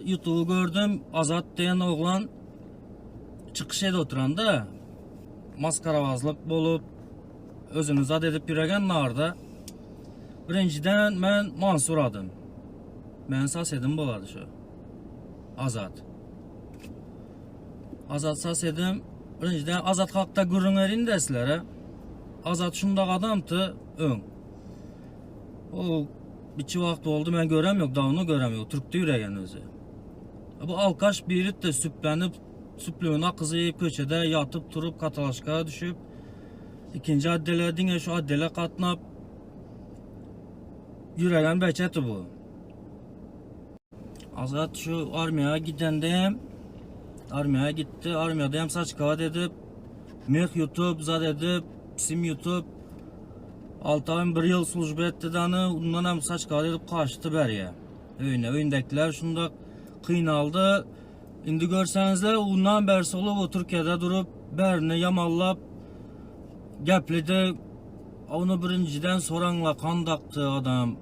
Ýutuby gördüm Azat diýen oglan çykyş edip oturanda masgarabazlyk bolup özüni zat edip ýüregen narda birinjiden men Mansur adym men sosedim bolady şu Azat Azat sosedim birinjiden Azat hakda gürrüň berin de sizlere Azat şundak adamdy öň O biçi wagt boldy men görem ýok, dawno görem ýok. Türkde ýüregen özi. Bu alkaş birit de süplenip, süplügini akyzyp, köçede ýatyp turup katalaşka düşüp, ikinji otdele diňe şu otdele gatnap ýüregen beçeti bu. Azat şu armiýa gidende hem armiýa gitdi, armiýada hem saçkavat edip, meh ýutup, zat edip, sim ýutup, 6 aý bir ýyl slujba etdi dany, undan hem saçkavat edip kaçdy beriye. Öýüne, öýündäkiler şunda kynaldy. Indi görseňizler, undan bersi olup o Türkiýede durup, berini ýamallap gepledi. Onu birinjiden soraňla kandakdy adam.